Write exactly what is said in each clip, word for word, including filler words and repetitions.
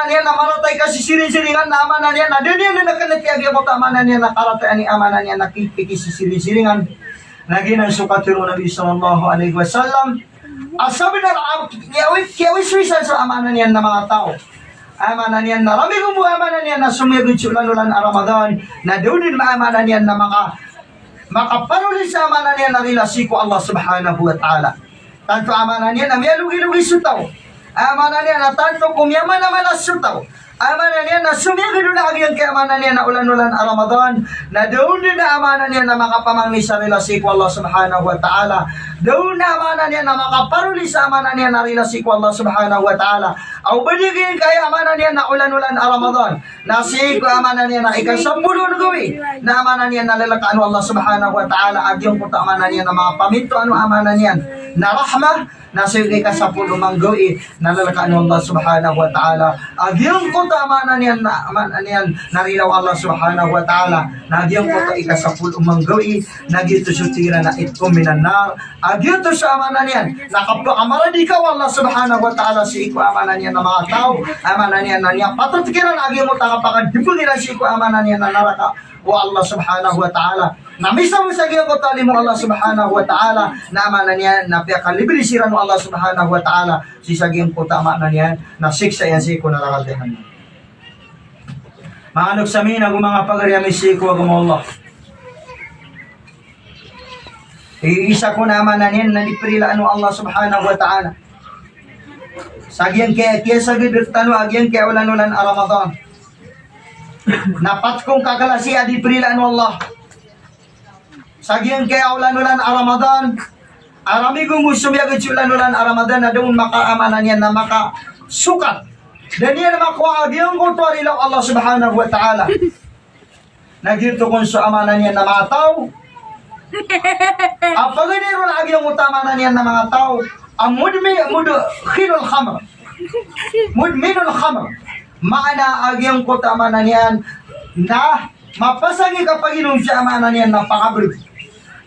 Niyan na marata i kasisiringsiringan na a maana niyan na da niyan dn kna a giyangkoto a maana niyan na karata i a maana niyan na ki-, ki-, kisisiringsiringan. Na giyanan so katharo o Nabi sallallahu alaihi wasallam a sabnar a kiyawi-, kiyawiswisan so a maana niyan na manga taw a maana niyan na ramigombo a maana niyan na somiyagad so olan-olan a Ramadan, na da on dn a maana niyan na maka-, makaparoli sa a maana niyan na rila sii ko Allah subhanahu wa ta'ala. Tanto a maana niyan na miyalogilogi so taw. A maana niyan na tanto ko miyamanamanas so taw. A maana niyan na somiyagad on a giyangkai a maana niyan na olan-olan a Ramadan, na da on dn a maana niyan na makapamangni sa rila sii ko Allah subhanahu wa ta'ala. Da on a maana niyan na makaparoli sa a maana niyan na rila sii ko Allah subhanahu wa ta'ala. Aw ba di giyangkai a maana niyan na olan-olan a Ramadan na sii ko a maana niyan na ikasapolo on gawii, na a maana niyan na lalkaan o Allah subhanahu wa ta'ala a giyangkoto a maana niyan na manga paminto ano a maana niyan na rahmah, na sii ko ikasapolo man gawii na lalkaan o Allah subhanahu wa ta'ala a giyangkoto a maana niyan na, a maana niyan na rila o Allah subhanahu wa ta'ala, na giyangkoto ikasapolo man gawii na giyoto so tig iran na itqun minan nar. A giyoto so a maana niyan na kapakamaradi ka o Allah subhanahu wa ta'ala sii ko a maana niyan na manga taw a maana niyan na niyan patot kiran a giyangkoto a kapakadmbng iran sii ko a maana niyan na naraka o Allah subhanahu wa ta'ala. Na misaw sa giyangkoto a limo o Allah subhanahu wa ta'ala na a maana niyan na piyakalibri siran o Allah subhanahu wa ta'ala sii sa giyangkoto a maana niyan na siksa iyan sii ko naraka jahannam. Manga loks ami ago manga pagari ami sii ko agama o Allah. I-, isa ko na a maana niyan na di prilaan o Allah subhanahu wa ta'ala. Sa giyangkai a kiyasagad tano a giyangkai a olan-olan a Ramadan. Na pat ko kaklasi a di prilaan o Allah. Sa giyangkai a olan-olan a Ramadan. A ramigombo somiyagad so olan-olan a Ramadan na da on maka a maana niyan na makasokat. Da niyan makowa a giyangkoto a rila o Allah subhanahu wa ta'ala. Na giyoto kon so a maana niyan na manga taw a paganay ron a giyangkoto a maana niyan na manga taw a mudmi-, mudkhilul khamr. Mudminul khamr. Maana a giyangkoto a maana niyan na mapasang i kapaginom sa a maana niyan na pakabrg.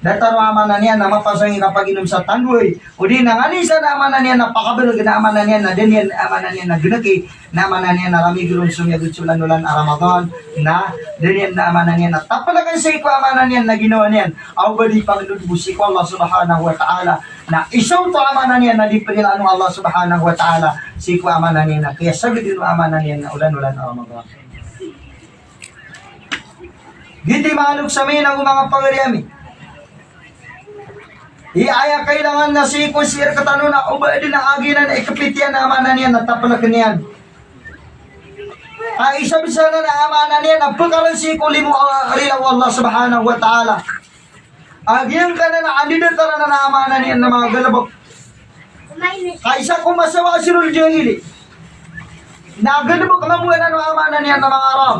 Datar a maana niyan na mapasang i kapaginom sa tandoay. O di na nganin sa na a maana niyan na pakabrg na a maana niyan na da niyan a maana niyan na gnki, na a maana niyan na ramig ron somiyagad so olan-olan a Ramadan, na da niyan na a maana niyan na taplakan sii ko a maana niyan na ginawa niyan. Aw ba di pangndod bo sii ko Allah subhanahu wa ta'ala. Na isa oto a maana niyan na di prilaan o Allah subhanahu wa ta'ala sii ko a maana niyan na kiyasagad o a maana niyan na olan-olan a Ramadan. Giyoto i manga loks ami ago manga pagari ami. I aya kailangan na sii ko sii rktano na o ba adn a giyanan i kapitiyan a maana niyan na taplakn iyan. A isa bisa na a maana niyan na pkaran sii ko limo a rila o Allah subhanahu wa ta'ala. A giyangkanan a andi datar anan a maana niyan na manga galbk. Ka isa ko masa o asrul jahili na galbk mambo anan a maana niyan na manga Arab.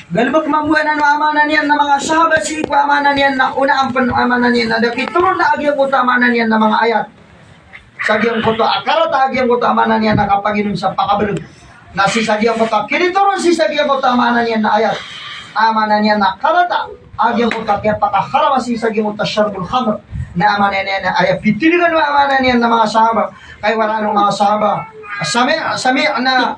Galbk mambo anan a maana niyan na manga sahaba sii ko a maana niyan na onaan pn a maana niyan na da kitoron a giyangkoto a maana niyan na manga ayat. Sa giyangkoto a karata a giyangkoto a maana niyan na kapaginom sa pakabrg. Na sii sa giyangkoto a kinitoron sii sa giyangkoto a maana niyan na ayat. A maana niyan na karata a giyangkoto a kiyapakaharam sii sa giyangkoto a sharbul khamr. Na a maana niyan na aya pitiligan o a maana niyan na manga sahaba. Kay waraan o manga sahaba. Sami-, sami'na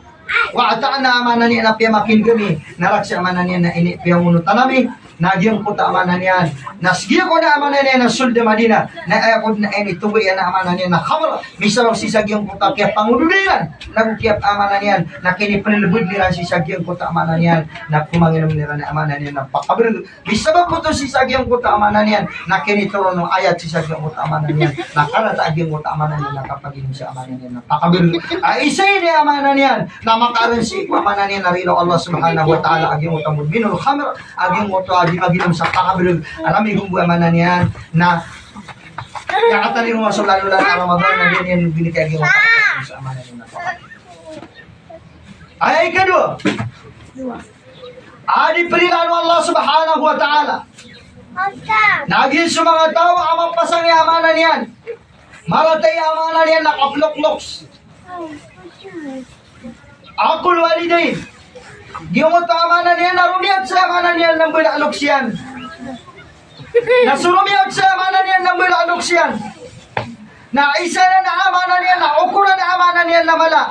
wa ata'na a maana niyan na piyamakineg ami. Na rakhs a maana niyan na ini piyangonotan ami. Na giyangkoto a maana niyan na sii ko na a maana niyan na sold a Madina. Na aya ko dn a initogo iyan a maana niyan na khamr. Misaw sii sa giyangkoto a kiyapangodod iran. Na go kiya a maana niyan na kinipnlbd iran sii sa giyangkoto a maana niyan. Na komanginom iran a maana niyan na pakabrg. Misabap oto sii sa giyangkoto a maana niyan na kinitoron o ayat sii sa giyangkoto a maana niyan na karata a giyangkoto a maana niyan na kapaginom sa a maana niyan na pakabrg. A isa ini a maana niyan na makaarn sii ko a maana niyan na rila o Allah subhanahu wa ta'ala a giyangkoto a mudminul khamr, a giyangkoto a di maginom sa pakabrg, a ramigombo a maana niyan na kiyakatalingoma so olan-olan a Ramadan na di niyan gnki a giyangkoto a maana niyan na pakabrg. Aya ikadowa a di prilaan o Allah subhanahu wa ta'ala na giya so manga taw a mapasang i a maana niyan, marata i a maana niyan na kaplokloks. Aqul walidayn. Giyangkoto a maana niyan na romiyat sa a maana niyan na mbala a loks iyan. Na so romiyat sa a maana niyan na mbala a loks iyan na isa na a maana niyan na okoran a maana niyan na mala.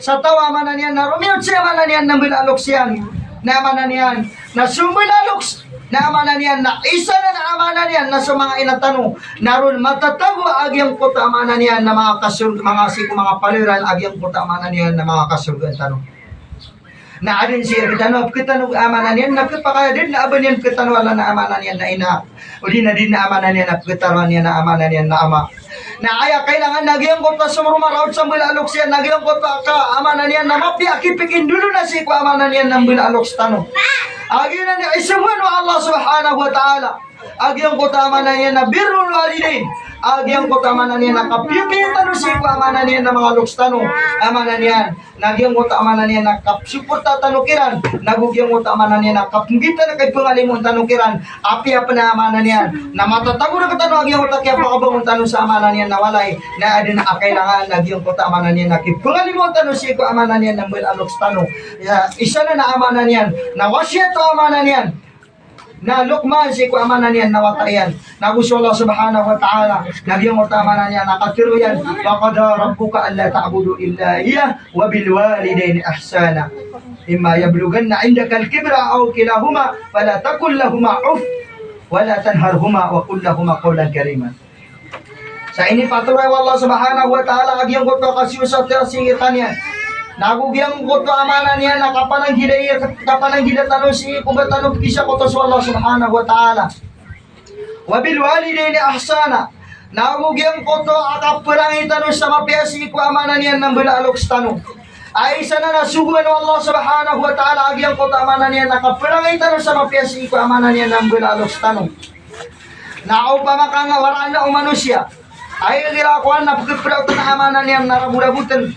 Sa taw a maana niyan na romiyot sii a maana niyan na mbala a loks iyan. Na maana niyan na so mbala a loks, na maana niyan na isa nan a maana niyan na so manga ina tano na ron matatago a giyangkoto a maana niyan na manga kasor-, manga sii ko manga paliran a giyangkoto a maana niyan na manga kasorgaan tano. Na adn sii rktano a pkhatano a maana niyan na khapakay a da dn a ba niyan pkhatano a lana a maana niyan na ina, odi na da dn a maana niyan na pkhatano a maana niyan na ama. Na aya kailangan na giyangkoto a somroma raot sa mbala a loks iyan, na giyangkoto a ka a maana niyan na mapiya a kipikindolona sii ko a maana niyan na mbala a loks tano, a giyanan i isogoan o Allah subhanahu wa ta'ala a giyangkoto a maana niyan na birrul walidain, a giyangkoto a maana niyan na kapiyapiya tano sii ko a maana niyan na manga loks tano, a maana niyan na giyangkoto a maana niyan na kapsuporta tano kiran, nago giyangkoto a maana niyan na kapnggitan a kaipangalimoon tano kiran. Apiya pn a maana niyan na matatago rktano a giyangkoto a kiyapakabangon tano sa a maana niyan na walay, na adn a kailangan na giyangkoto a maana niyan na kipngalimoon tano sii ko a maana niyan na mbala a loks tano. Ya, isa nan a maana niyan na wasiyat o a maana niyan na Luqman sii ko a maana niyan na wata iyan. Nago so Allah subhanahu wa ta'ala na giyangkoto a maana niyan na katharo iyan, "Wa qada rabbuka alla ta'budu illa iyyah wa bil walidayni ihsana. Imma yablughanna 'indakal kibara aw kilahuma fala taqul lahuma uff wa la tanharhuma wa qul lahuma qawlan karima." Sa inipatoray o Allah subhanahu wa ta'ala a giyangkoto a kasiyosat iyan sii rkaniyan, nago giyangkoto a maana niyan na kapananggila, kapananggila tano sii ko ba tano pkisakoto so Allah subhanahu wa ta'ala. "Wa bil walidayni ihsana." Nago giyangkoto a kaprangay tano sa mapiya sii ko a maana niyan na mbala a loks tano, a isa nan a sogoan o Allah subhanahu wa ta'ala a giyangkoto a maana niyan na kaprangay tano sa mapiya sii ko a maana niyan na mbala a loks tano. Na opama ka nga waraan o manosiya a igira kowan na pkhaprang a maana niyan na raboraboten,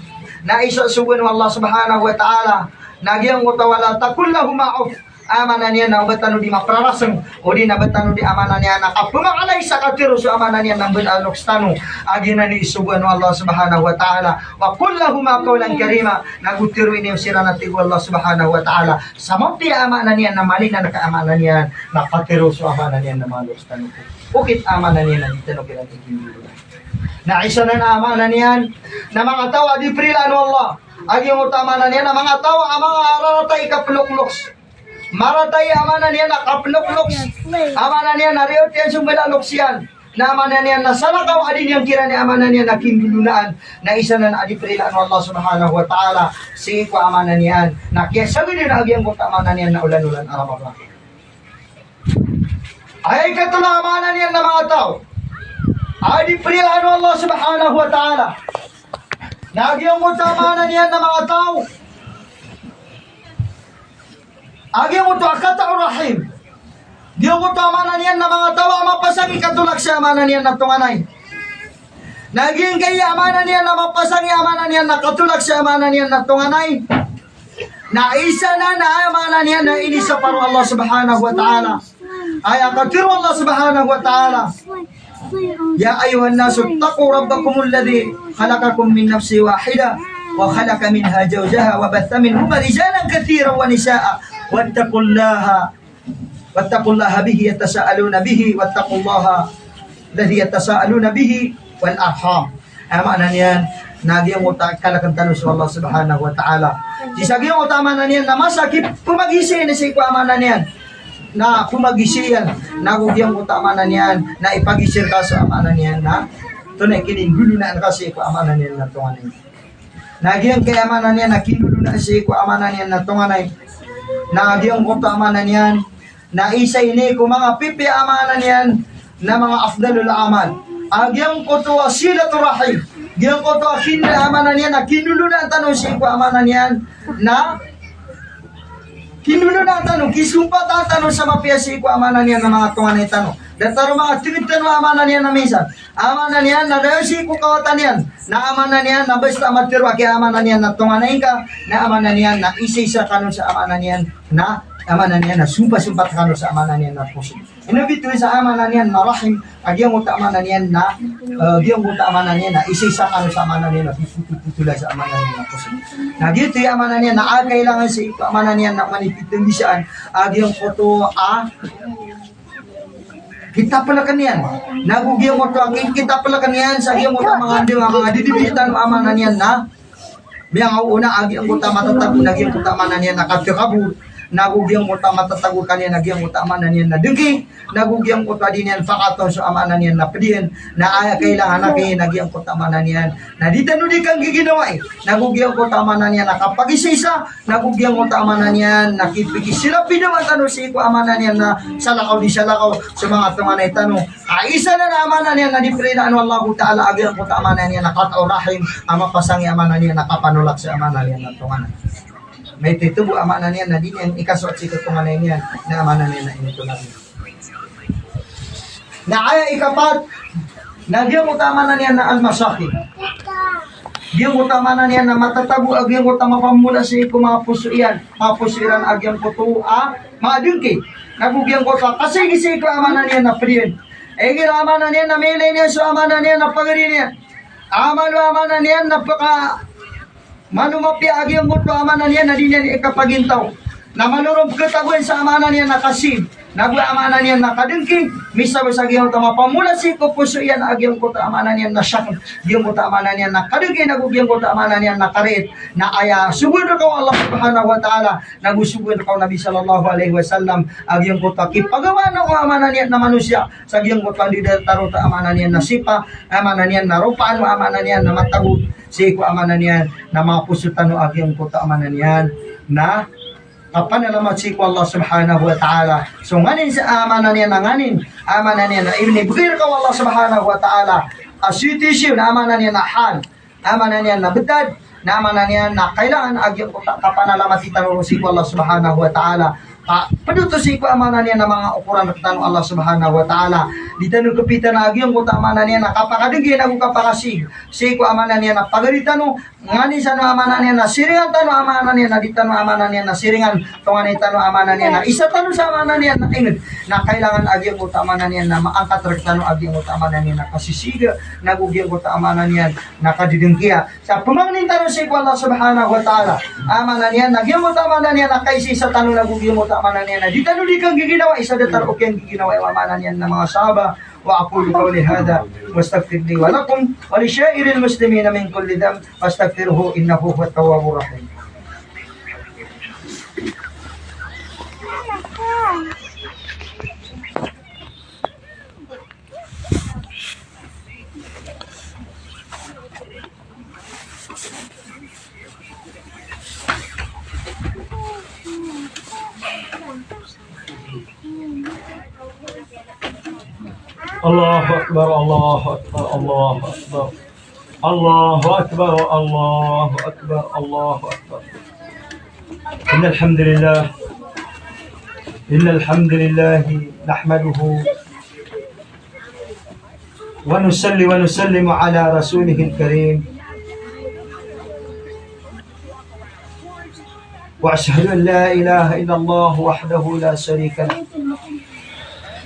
na isa sogoan o Allah subhanahu wa ta'ala na giyangkoto a wala taqul lahuma uff, a maana niyan na oba tano di mapraraseng, odi na oba tano di a maana niyan na kapmakalay sa katharo so a maana niyan na mbala a loks tano, a giyanan i isogoan o Allah subhanahu wa ta'ala. "Wa qul lahuma qawlan karima." Nago tharoa niyo siran, a tig o Allah subhanahu wa ta'ala, sa mapiya a maana niyan na malinan ka a maana niyan na katharo so a maana niyan na manga loks tano. Okit a maana niyan na di tano kiran ikindolona. Na isa nan a maana niyan na manga taw a di prilaan o Allah a giyangkoto a maana niyan na manga taw a manga rarata i kapnokloks. Marata i a maana niyan na kapnokloks. A maana niyan na riyotiyan so mbala a loks iyan. Na a maana niyan na salakaw a di niyan kiran i a maana niyan na kindolonaan. Na isa nan a di prilaan o Allah subhanahu wa ta'ala sii ko a maana niyan na kiyasagad iyan a giyangkoto a maana niyan na olan-olan a Ramadan. Aya ikatlo a maana niyan na manga taw a di prilaan o Allah subhanahu wa ta'ala na giyangkoto a maana niyan na manga taw a giyangkoto a qat'ur rahim. Giyangkoto a maana niyan na manga taw a mapasang i katolak sa a maana niyan na tonganay. Na giyangkaya a maana niyan na mapasang i a maana niyan na katolak sa a maana niyan na tonganay, na isa nan a maana niyan na inisapar o Allah subhanahu wa ta'ala. Aya katharo o Allah subhanahu wa ta'ala, "Ya ayyuhan nasu ttaqu rabbakumul ladhi khalaqakum min nafsin wahidah, wa khalaqa minha zawjaha, wa batha minhuma rijalan kathiran wa nisaa, wattaqullaha, wattaqullaha bihi yatasaaluna bihi, wattaqullaha alladhi yatasaaluna bihi wal arham." A maana niyan na giyangkoto a kalkn tano so Allah subhanahu wa ta'ala. Sii sa giyangkoto a maana niyan na masa a kipmagizai niyan sii ko a maana niyan na pmagizai iyan, nago giyangkoto a maana niyan na ipagizai rka so a maana niyan na tonganay, kinindolonaan ka sii ko a maana niyan na tonganay. Na giyangkaya a maana niyan na kindolonaan sii ko a maana niyan na tonganay, na giyangkoto a maana niyan na isa ini ko manga pipiya a maana niyan na manga afdalul a'mal. A giyangkoto a silatur rahim. Giyangkoto a kin-, a maana niyan na kindolonaan tano sii ko a maana niyan na kindolonaan tano, kisompataan tano sa mapiya sii ko a maana niyan na manga tonganay tano. Datar o manga tig tano a maana niyan na minsan, a maana niyan na da sii ko kawatan iyan na a maana niyan na basta a matharo a kiya a maana niyan na tonganay ka, na a maana niyan na isaisa kano sa a maana niyan na, a maana niyan na sompasompat kano sa a maana niyan na poso. Ino bitowan sa a maana niyan na rahim, a giyangkoto a maana niyan na, eh, giyangkoto a maana niyan na isaisa kano sa a maana niyan na poso, poso, poso sa a maana niyan na poso. Na giyoto i a maana niyan na a kailangan sii ko a maana niyan na manipit a bisaan a giyangkoto a kitaplkn iyan. Nago giyangkoto a ki-, kitaplkn iyan sa giyangkoto a manga andi, a manga didibit tano a maana niyan na Miyangaoona a giyangkoto a matatago na giyangkoto a maana niyan na katakabur, nago giyangkoto a matatago kaniyan na giyangkoto a maana niyan na dengki, nago giyangkoto a di niyan pakaton so a maana niyan na pediyan, na aya kailangan aki na giyangkoto a maana niyan na di tano di kanggiginawai, nago giyangkoto a maana niyan na kapagisaisa, nago giyangkoto a maana niyan na kipikisira pidama tano sii ko a maana niyan na salakaw di salakaw so manga tonganay tano. Kaisa na a maana niyan na di perinaan o Allahu Ta'ala a giyangkoto a maana niyan na katao rahim, a mapasang i a maana niyan na kapanolak sa a maana niyan na tonganay. Maito ito bo a maana niyan na di niyan ikasoat sii ko tonganay niyan na a maana niyan na inito na. Na aya ikapat, na giyangkoto a maana niyan na al-masakin. Giyangkoto a maana niyan na matatago a giyangkoto a mapamola sii ko manga poso iyan, manga poso iran a giyangkoto a manga dengki. Nago giyangkoto a kasigi sii ko a maana niyan na pediyan. Igira a maana niyan na mailay niyan so a maana niyan na pagari niyan. A malo a maana niyan na paka Malo mapiya a giyangkoto a maana niyan na di niyan ikapagintaw. Na malo ron peketagoan sa a maana niyan na kasign, nago a maana niyan na kadengki, misabap sa giyangkoto a mapamola sii ko poso iyan a giyangkoto a maana niyan na shakn, giyangkoto a maana niyan na kadengki, nago giyangkoto a maana niyan na karait. Na aya sogoan reka o Allah Subhanahu wa Ta'ala, nago sogoan reka o Nabi sallallahu alaihi wasallam a giyangkoto a kipagawaan o a maana niyan na manosiya sa giyangkoto a di datar oto a maana niyan na sipa, a maana niyan na ropaan o a maana niyan na matago sii ko a maana niyan na manga poso tano a giyangkoto a maana niyan na kapanalamat sii ko Allah Subhanahu wa Ta'ala. So nganin sa a maana niyan na nganin, a maana niyan na inibegay reka o Allah Subhanahu wa Ta'ala a sitiyasyon, a maana niyan na hal, a maana niyan na betad, na a maana niyan na kailangan a giyangkoto a kapanalamat tano sii ko Allah Subhanahu wa Ta'ala. Ka ped oto sii ko a maana niyan na manga okoran rektano o Allah Subhanahu wa Ta'ala. Di tano kepitan a giyangkoto a maana niyan na kapakadengki nago kapakasign sii ko a maana niyan na pagari tano, nganin sa a maana niyan na siringan tano a maana niyan na di tano a maana niyan na siringan, tonganay tano a maana niyan na isa tano sa a maana niyan na inged. Na kailangan a giyangkoto a maana niyan na maangkat rektano a giyangkoto a maana niyan na kasisiga, nago giyangkoto a maana niyan na kadedengkiya. Sa pemangnin tano sii ko Allah Subhanahu wa Ta'ala a maana niyan na giyangkoto a maana niyan na kaisaisa tano, nago giyangkoto a maana niyan na di tano di kanggiginawai sa datar o kiyanggiginawai o a maana niyan na manga sahaba. Wa aqulu qawli hadha, wa astaghfirullaha li wa lakum, wa li sa'iril muslimina min kulli dhanb, fastaghfiruhu innahu huwat tawwabur rahim. Allahu Akbar, Allahu Akbar, Allahu Akbar. Allahu Akbar, Allahu Akbar, Allahu Akbar. Innal hamdalillah. Innal hamdalillah nahmaduhu wa nusalli wa nusallimu ala rasulihil karim. Wa ashhadu an la ilaha illallah wahdahu la sharika lah.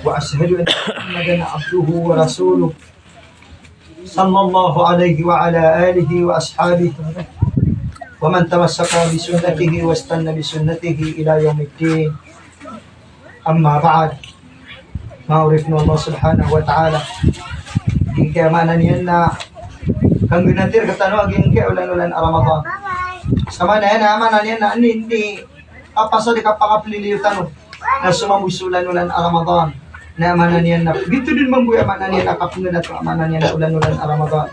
Wa ashhadu anna Muhammadan abduhu wa rasuluh. Sallallahu alaihi wa ala alihi wa ashabihi wa man tamassaka bi sunnatihi wastanna bi sunnatihi ila yaumiddin. Amma ba'd. Manga oripn o Allah Subhanahu wa Ta'ala. Giyangkaya maana niyan na kanggnati rektano a giyangkaya olan-olan a Ramadan. Sa maana niyan na, maana niyan na andi, andi a pasad i kapakapliliyo tano na so mambo so olan-olan a Ramadan. Na maana niyan na giyoto den mambo a maana niyan na kapnggnat a maana niyan na olan-olan a Ramadan.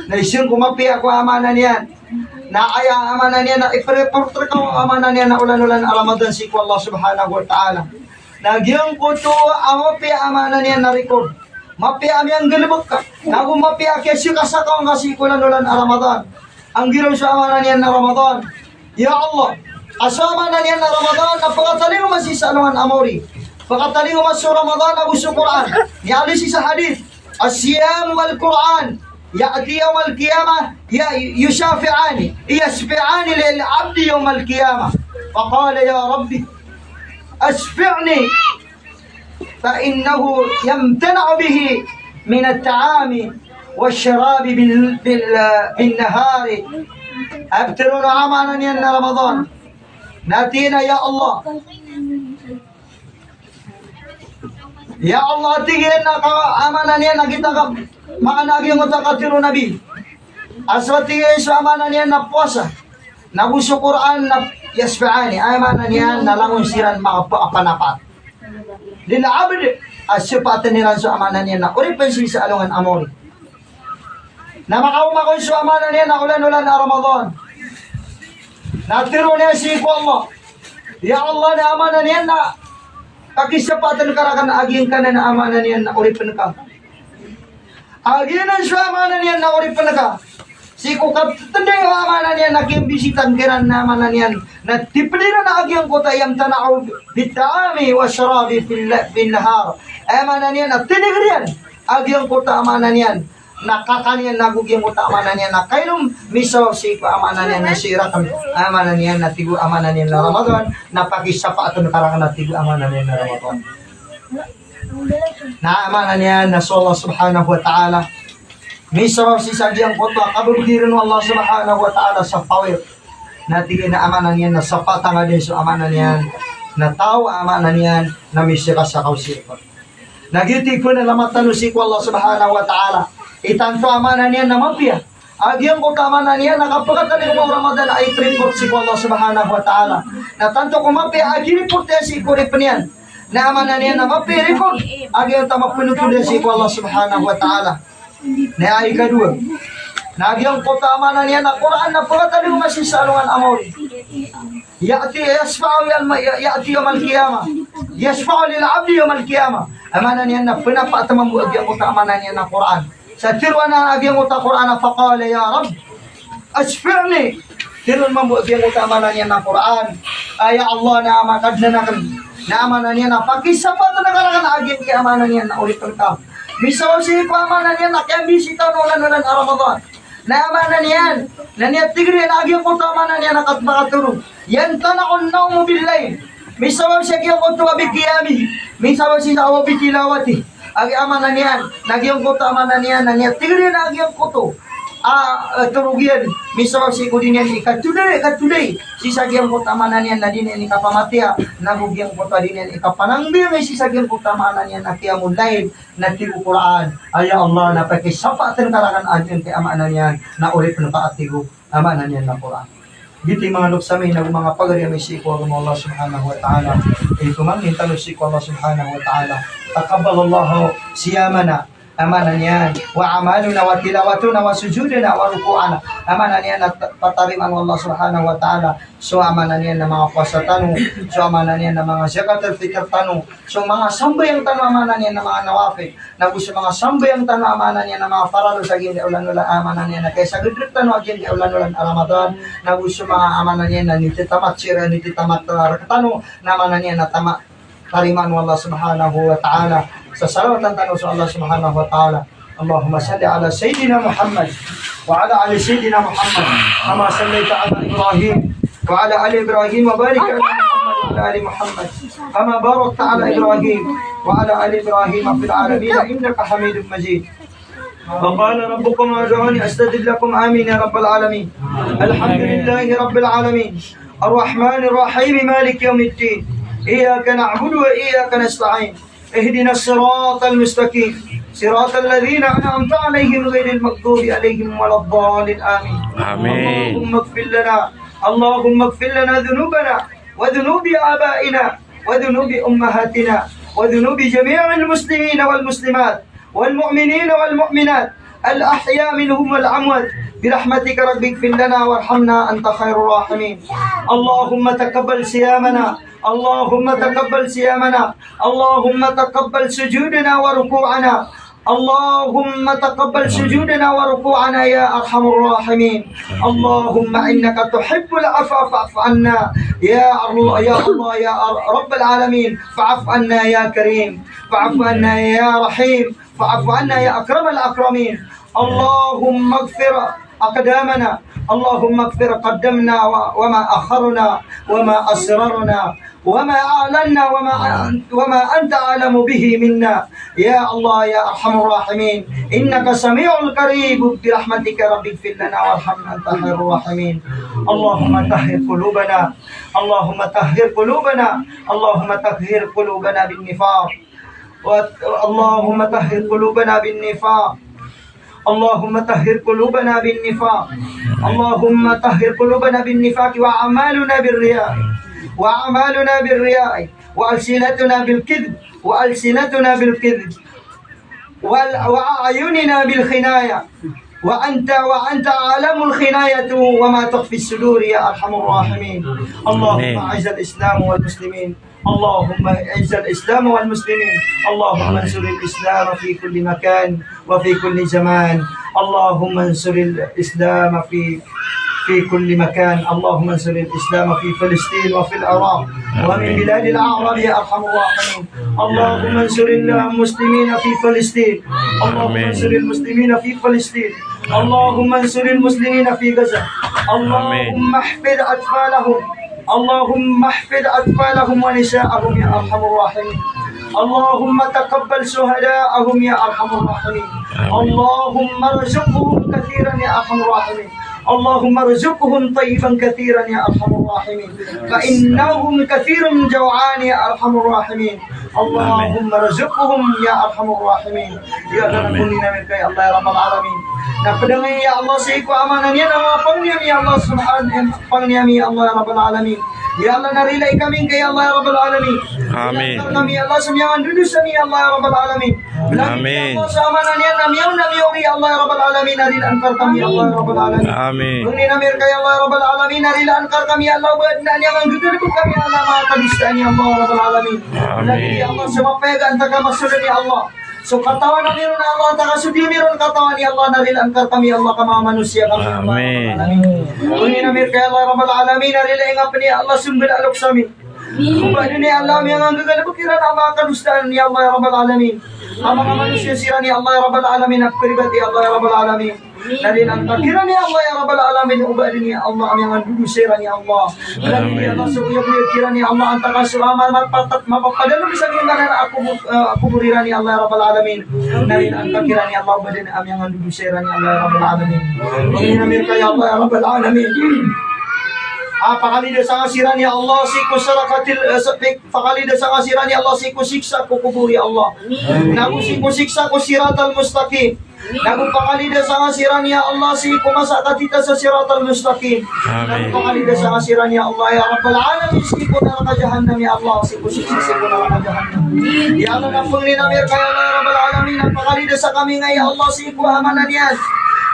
Na isa ko mapiya ko a maana niyan na aya a maana niyan na ipreport reka o a maana niyan na olan-olan a Ramadan sii ko Allah Subhanahu wa Ta'ala. Na giyangkoto a mapiya a maana niyan na record. Mapiya a miyanggalebek ka. Nago mapiya a kiyasikasakaan ka sii ko olan-olan a Ramadan. Anggiraw so a maana niyan na Ramadan. Ya Allah, a so a maana niyan na Ramadan na pakatalingoma sii sa alongan a maori. Pakatalingoma so Ramadan ago so Qur'an. Miyaaloy sii sa hadith. As-siyam wal Qur'an ya'ti yawmal qiyamah, ya, yushafi'ani, yashfa'ani lil abdi yawmal qiyamah. Faqala, ya Rabbi, ashfi'ni, fa innahu yamtana'u bihi minat ta'ami wash sharabi bil, bil, bin nahari. Aya ptharoon o a maana niyan na Ramadan na tig iyan a, ya Allah, ya Allah, tig iyan a ka, a maana niyan na giyoto ka, maana a giyangkoto a katharo o Nabi. A so tig iyan so a maana niyan na powasa. Na go so Qur'an na yashfa'ani, aya maana niyan na langon siran makapanapat. Lil abd, a shafaat iran so aya maana niyan na oripn sii sa alongan a maori. Na makaoma kon so aya maana niyan na olan-olan a Ramadan. Na tharo niyan sii ko Allah, "Ya Allah, na aya maana niyan na pakishafaat ka rakn a giyangkanan a aya maana niyan na oripn ka." A giyanan so aya maana niyan na oripn ka sii ko katindg o aya maana niyan na kiyambisitan kiran na aya maana niyan na tipd iran a giyangkoto a yamtana'u bit ta'ami wa sharabi fil, fil nahar. Aya maana niyan na tinigr iyan a giyangkoto a aya maana niyan na kakan iyan na go giyangkoto a aya maana niyan na kainom, misaw sii ko aya maana niyan na sii rakn, aya maana niyan na tig o aya maana niyan na Ramadan, na pakishafaat ka rakn a tig o aya maana niyan na Ramadan. Na aya maana niyan na so Allah subhanahu wa ta'ala, misaw sii sa giyangkoto a kababgi ron o Allah subhanahu wa ta'ala sa power. Na tig iyan a aya maana niyan na shafaat angka dn so aya maana niyan na taw a aya maana niyan na misirasakaw sii ko. Na giyoto i pnalamatan tano sii ko Allah subhanahu wa ta'ala. I tanto a aya maana niyan na mapiya a giyangkoto a aya maana niyan na kapakatalingoma o Ramadan a ipireport sii ko Allah subhanahu wa ta'ala. Na tanto ko mapiya a gireport iyan sii ko oripn iyan. Na aya maana niyan na mapiya i report a giyangkoto a mapnothol iyan sii ko Allah subhanahu wa ta'ala. Na aya ikadowa, na giyangkoto a aya maana niyan na Qur'an na pakatalingoma sii sa alongan a maori. Ya'ti, yashfa'u yawma, ya'ti yawmal qiyamah. Yashfa'u lil abdi yawmal qiyamah. Aya maana niyan na pnapaat mambo a giyangkoto a aya maana niyan na Qur'an. Sa tharo anan a giyangkoto a Qur'an a faqala ya Rabb, ashfi'ni. Tharo mambo a giyangkoto a aya maana niyan na Qur'an a ya Allah, na aya maana, Kadnan akn, na aya maana niyan na pakishafaat ka rakn a giyangkai a aya maana niyan na oripn ka. Misaw sii ko aya maana niyan na kiyambisitan o olan-olan a Ramadan. Na aya maana niyan na niyan tig iyan a giyangkoto a aya maana niyan na katmakatoro. Yamtana'un nawmu bil layl. Misaw sii a giyangkoto a bi qiyamihi. Misaw sii sa awa bi tilawatihi. A giya aya maana niyan na giyangkoto a aya maana niyan na niyan tig iyan a giyangkoto a, eh, torog iyan. Misaw sii ko di niyan ikatolay, ikatolay sii sa giyangkoto a aya maana niyan na di niyan ikapamatiya, na go giyangkoto a di niyan ikapanangbiyangay sii sa giyangkoto a aya maana niyan na qiyamul layl. Na tig o Qur'an a ya Allah, na pakishafaat ka rakn a giyangkai a aya maana niyan na oripn ka a tig o aya maana niyan na Qur'an. Giyoto i manga loks ami na go manga pagari ami sii ko agama o Allah subhanahu wa ta'ala. Ito man i talo sii ko Allah subhanahu wa ta'ala. Taqabbalallahu siyamana, aya maana niyan, wa a'malana wa tilawatana wa sujudana wa ruku'ana. Aya maana niyan na ta-, patarimaan o Allah subhanahu wa ta'ala so aya maana niyan na manga powasa tano, so aya maana niyan na manga zakat al-fitr tano, so manga sambayang tano aya maana niyan na manga nawafil, na go so manga sambayang tano aya maana niyan na manga farado sa giyangkai a olan-olan, aya maana niyan na kiyasagad rktano a giyangkai a olan-olan a Ramadan, na go so manga aya maana niyan na nititamat sii, nititamat, ah, rktano, na aya maana niyan na tamat tarimaan o Allah subhanahu wa ta'ala. Sa salawatan tano so Allah subhanahu wa ta'ala. اللهم صل على سيدنا محمد وعلى آل سيدنا محمد كما صليت على إبراهيم وعلى آل إبراهيم وبارك على محمد وعلى آل محمد كما باركت على إبراهيم وعلى آل إبراهيم في العالمين إنك حميد مجيد. وقال ربكم ادعوني أستجب لكم. آمين يا رب العالمين. الحمد لله رب العالمين. الرحمن الرحيم. مالك يوم الدين. إياك نعبد وإياك نستعين. اهدنا الصراط المستقيم. صراط الذين أنعمت عليهم غير المغضوب عليهم ولا الضالين. آمين. آمين. اللهم اغفر لنا، اللهم اغفر لنا ذنوبنا وذنوب آبائنا وذنوب أمهاتنا وذنوب جميع المسلمين والمسلمات والمؤمنين والمؤمنات الأحياء منهم والأموات برحمتك رب اغفر لنا وارحمنا أنت خير الراحمين. اللهم تقبل صيامنا، اللهم تقبل صيامنا، اللهم تقبل سجودنا وركوعنا، اللهم تقبل سجودنا وركوعنا يا أرحم الراحمين. اللهم إنك تحب العفو فاعف عنا يا الله، يا الله، يا رب العالمين، فاعف عنا يا كريم، فاعف عنا يا رحيم، فاعف عنا يا أكرم الأكرمين. اللهم اغفر أقدامنا، اللهم اغفر قدمنا و-، وما أخرنا وما أسررنا وما أعلنا وما أن-، وما أنت أعلم به منا. يا الله يا أرحم الراحمين، إنك سميع قريب، برحمتك رب اغفر لنا وارحمنا أنت خير الراحمين. اللهم طهر قلوبنا، اللهم طهر قلوبنا، اللهم طهر قلوبنا بالنفاق. و-، اللهم طهر قلوبنا بالنفاق. اللهم طهر قلوبنا بالنفاق. اللهم طهر قلوبنا بالنفاق وأعمالنا بالرياء. وأعمالنا بالرياء. وألسنتنا بالكذب. وألسنتنا بالكذب. وال-، وأعيننا بالخناية. وأنت، وأنت أعلم الخناية وما تخفي الصدور يا أرحم الراحمين. اللهم آمين. أعز الإسلام والمسلمين. اللهم أعز الإسلام والمسلمين. اللهم آمين. انصر الإسلام في كل مكان وفي كل زمان. اللهم انصر الإسلام في، في كل مكان. اللهم انصر الإسلام في فلسطين وفي العراق ومن آمين. بلاد الأعراب يا أرحم الراحمين. اللهم انصر المسلمين في فلسطين. اللهم آمين. انصر المسلمين في فلسطين. اللهم انصر المسلمين في غزة. آمين. اللهم احفظ أطفالهم. اللهم احفظ أطفالهم ونساءهم يا أرحم الراحمين. اللهم تقبل شهداءهم يا أرحم الراحمين. آمين. اللهم ارزقهم كثيرا يا أرحم الراحمين. اللهم ارزقهم طيبا كثيرا يا أرحم الراحمين. فإنهم كثير جوعان يا أرحم الراحمين. آمين. اللهم ارزقهم يا أرحم الراحمين. Ya Allah, آمين. Na pangnin ami rka ya Allah ya Rabbal Alamin. Na pd angkai ya Allah sii ko amanan iyan a manga pangni ami ya Allah subhan-, pangni ami ya Allah ya Rabbal Alamin. Ya Allah, na rilai kami ngka ya Allah ya Rabbal Alamin. Rilai kami ya Allah sa miyangandodosa ami ya Allah ya Rabbal Alamin. Amin. Amin. Ya Allah, sa amanan iyan a miyaona a miyaori ya Allah ya Rabbal Alamin, na rilaan ka rkami ya Allah ya Rabbal Alamin. Amin. Pangnin ami rka ya Allah ya Rabbal Alamin, na rilaan ka rkami ya Allah, o ba adn a aya a nggagalbk ami ya Allah, manga kadosaan ya Allah ya Rabbal Alamin. Amin. Lagid iyan ya Allah, so mapayag a antaa ka masold ya Allah. So katawan ami ron ya Allah, antaa ka so di ami ron katawan ya Allah, na rilaan ka rkami ya Allah, ka manga manosiya kami ya Allah ya Rabbal Alamin. Amin. Pangnin ami rka ya Allah ya Rabbal Alamin, na rilai ngka pn ya Allah so mbala a loks ami. O ba adn iyan ya Allah a miyanggagala bo kiran a manga kadosaan ya Allah ya Rabbal Alamin. A manga manosiya siran ya Allah ya Rabbal Alamin a pkaribat ya Allah ya Rabbal Alamin. Na rilaan ka kiran ya Allah ya Rabbal Alamin, o ba adn iyan ya Allah a miyangandodosa iran ya Allah. Na rilaan ka so oyagoyag kiran ya Allah, antaa ka so a mapatat, mapapadalm sa giyanan a kobor, eh, kobor iran ya Allah ya Rabbal Alamin. Na rilaan ka kiran ya Allah, o ba adn a miyangandodosa iran ya Allah ya Rabbal Alamin. Pangnin ami rka ya Allah ya Rabbal Alamin. Ah, pakalidasa ngka siran ya Allah sii ko sarakatil, eh, sa-, pik-, pakalidasa ngka siran ya Allah sii ko siksa ko kobor ya Allah. Amin. Nago sii ko siksa ko siratal mustaqim. Nago pakalidasa ngka siran ya Allah sii ko masa a katita sa siratal mustaqim. Amin. Nago pakalidasa ngka siran ya Allah ya Rabbal Alamin sii ko naraka jahannam ya Allah, sii ko siksa sii ko naraka jahannam. Ya Allah, na pangnin ami rka ya Allah ya Rabbal Alamin, na pakalidasa kami ngka ya Allah sii ko amanan iyan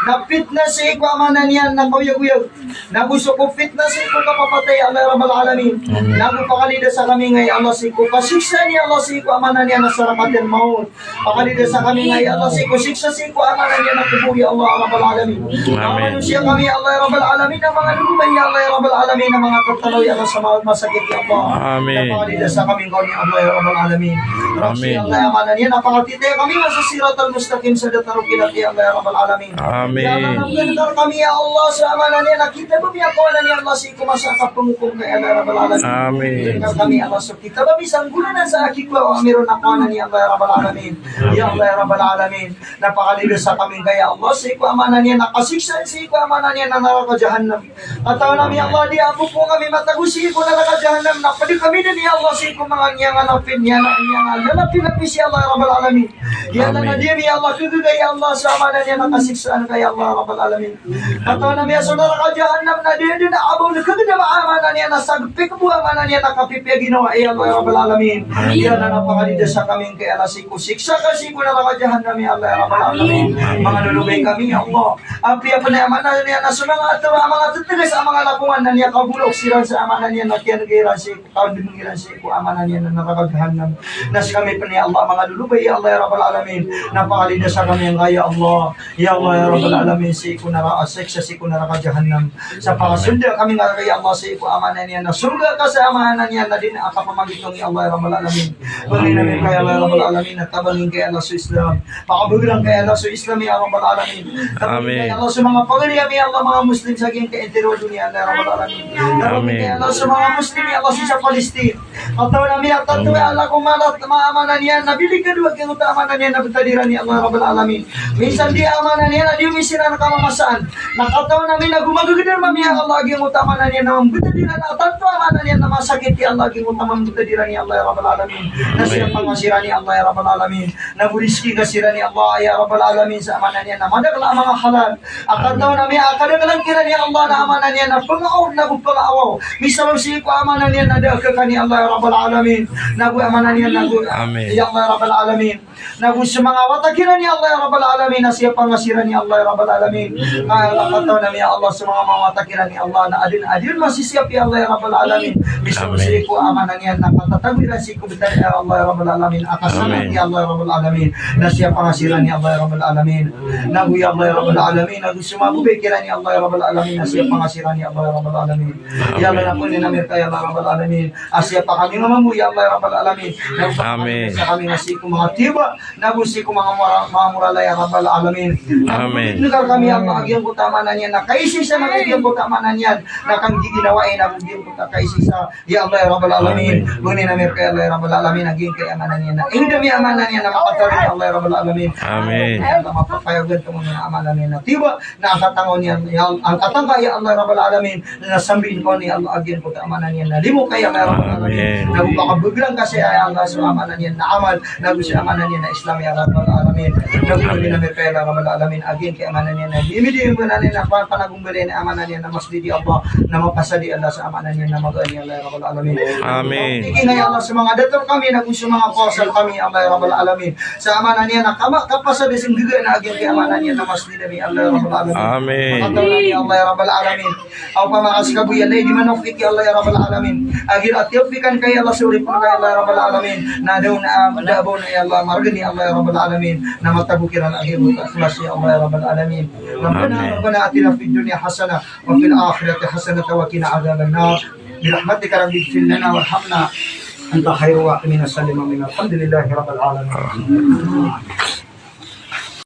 na pitna, sii ko amanan iyan na kaoyagoyag. Nago sii ko pitna sii ko kapapatay ya Allah ya Rabbal Alamin. Amin. Nago pakalidasa kami ngka ya Allah sii ko kasiksaan ya Allah sii ko amanan iyan a sakaratil mawt. Pakalidasa kami ngka ya Allah sii ko siksa sii ko amanan iyan a kobor ya Allah ya Rabbal Alamin. Amin. Manga manosiya kami ya Allah ya Rabbal Alamin a manga lolobay ya Allah ya Rabbal Alamin a manga tatalaw ya Allah sa manga masakit ya Allah. Amin. Na pakalidasa kami ngka on ya Allah ya Rabbal Alamin. Amin. Ya Allah, amanan iyan a pakatitaya kami ngka sa siratal mustaqim sa datar o kilat ya Allah ya Rabbal Alamin. Amin. Ya Allah, na pkhaadn ka rkami ya Allah sa amanan iyan a kitab ami a kawanan iyan a masa a kapngkokom ka ya Allah ya Rabbal Alamin. Amin. Pkhaadn ka rkami ya Allah so kitab ami sa nggolalan sa akikowa ami ron a kawanan iyan a Allah ya Rabbal Alamin. Ya Allah ya Rabbal Alamin. Na pakalidasa kami ngka ya Allah sii ko amanan iyan a kasiksa, sii ko amanan iyan a naraka jahannam. Katawan ami ya Allah, di a bo kami matago sii ko naraka jahannam, na pd kami dn ya Allah sii ko manga niyangan a pin-, niyangan, niyangan a lalapi-lapi sii ya Allah ya Rabbal Alamin. Ya Allah, na di ami ya Allah kagaga ya Allah sa amanan iyan a kasiksaan ka ya Allah ya Rabbal Alamin. Katawan ami a so naraka jahannam na di dn a abaw na kagdam a amanan iyan a sagpik bo amanan iyan a kapipiya ginawa ya Allah ya Rabbal Alamin. Ya Allah, na pakalidasa kami ngka ya Allah sii ko siksa ka sii ko naraka jahannam ya Allah ya Rabbal Alamin. Manga lolobay kami ya Allah. Apiya pn aya maana niyan na so manga ator a manga tetegas a manga lakongan na miyakabolok siran sa aya maana niyan na kiyanega iran sii ko, kawandemeng iran sii ko aya maana niyan na naraka jahannam. Na skami pn ya Allah a manga lolobay ya Allah ya Rabbal Alamin, na pakalidasa kami ngka ya Allah. Ya Allah ya Rabbal Alamin, sii ko nara-, siksa sii ko naraka jahannam. Sa pakasolda kami ngka ya Allah sii ko aya maana niyan na sorga ka sa aya maana niyan na di dn a kapamagitong ya Allah ya Rabbal Alamin. Pangnin ami rka ya Allah ya Rabbal Alamin, na tabangi ngka ya Allah so Islam. Pakabagrang ka ya Allah so Islam ya Rabbal Alamin. Tabangi ngka ya Allah so manga pagari ami ya Allah, manga Muslim sa giyangkai a entero a doniya ya Allah ya Rabbal Alamin. Tabangi ngka ya Allah so manga Muslim ya Allah sii sa Palestine. Katawan ami a tanto ya Allah ko mala, aya maana niyan na bilig ka dowa giyangkoto a aya maana niyan na btad iran ya Allah ya Rabbal Alamin. Minsan di aya maana niyan na di siran a kamamasaan. Na katawan ami na gomagagdam ami ya Allah a giyangkoto a maana niyan na mambetad iran a tanto a maana niyan na masakit ya Allah a giyangkoto a mambetad iran ya Allah ya Rabbal Alamin. Na siyapa ka siran ya Allah ya Rabbal Alamin. Na bo rizki ka siran ya Allah ya Rabbal Alamin sa maana niyan na madakl a manga halal. A katawan ami a kadaklan kiran ya Allah na maana niyan na pengaor na bo pengaor. Misal sii ko a maana niyan na da a kakan ya Allah ya Rabbal Alamin. Na bo a maana niyan na bo, ya Allah ya Rabbal Alamin. Na go so manga wata kiran ya Allah ya Rabbal Alamin, na siyapa nga siran ya Allah ya Rabbal Alamin. Ka Allah, katawan ami ya Allah so manga wata kiran ya Allah na aden, aden masisiyap ya Allah ya Rabbal Alamin. Misal sii ko a maana niyan na katatago iran sii ko betad ya Allah ya Rabbal Alamin. A kasalat ya Allah ya Rabbal Alamin. Na siyapa nga siran ya Allah ya Rabbal Alamin. Na go ya Allah ya Rabbal Alamin, na go so manga babay kiran ya Allah ya Rabbal Alamin, na siyapa nga siran ya Allah ya Rabbal Alamin. Ya Allah, na pangnin ami rka ya Allah ya Rabbal Alamin. A siyapa kami mambo ya Allah ya Rabbal Alamin. Na go sa kami na sii ko manga tiyoba, na go sii ko manga mora-, manga morala ya Rabbal Alamin. Na go pangnin ami rka ya Allah a giyangkoto a maana niyan na kaisa-isa na giyangkoto a maana niyan na kanggiginawai na go giyangkoto a kaisa-isa. Ya Allah ya Rabbal Alamin. Pangnin ami rka ya Allah ya Rabbal Alamin a giyangkai a maana niyan na ingd ami a maana niyan na makatarima ya Allah ya Rabbal Alamin. Ya Allah, mapapayagan ka mambo a maana niyan na tiyoba. Na angkatangka niyan, ya Allah, angkatangka ya Allah ya Rabbal Alamin. Na sambiin ka on ya Allah a giyangkoto a maana niyan na limo ka ya Allah ya Rabbal Alamin. Na go pakabagran ka saya ya Allah so a maana niyan na amal, na go so a maana niyan na Islam ya Rabbal Alamin. Na go pangnin ami rka ya Allah ya Rabbal Alamin a giyangkai a maana niyan na dii mi dii a maana niyan na pa-, panagombalin a maana niyan na masjid ya Allah. Na mapasad ya Allah so a maana niyan na magaan ya Allah ya Rabbal Alamin. Amin. Tig ka ya Allah so manga dato kami, na go so manga kawasa kami ya Allah ya Rabbal Alamin. Sa a maana niyan na kama-, kapasad sii nggaga na a giyangkai a maana niyan na masjid ami ya Allah ya Rabbal Alamin. Amin. Katawan ami ya Allah ya Rabbal Alamin. Aw pamakaskabo ya Allah, di manawfik ya Allah ya Rabbal Alamin. A giya tiyawfikan ka ya Allah so oripn ka ya Allah ya Rabbal Alamin. Na da on a, da a ba on ya Allah, margn ya Allah ya Rabbal Alamin. Na matago kiran a giya ikhlas ya Allah ya Rabbal Alamin. Amin. Rabbana, Rabbana atina fid dunya hasanah wa fil akhirati hasanah wa qina adhaban nar. Bi rahmatika rabbi ighfir lana warhamna. Anta khairur rahimin. Sallim amin. Alhamdulillahi Rabbil Alamin.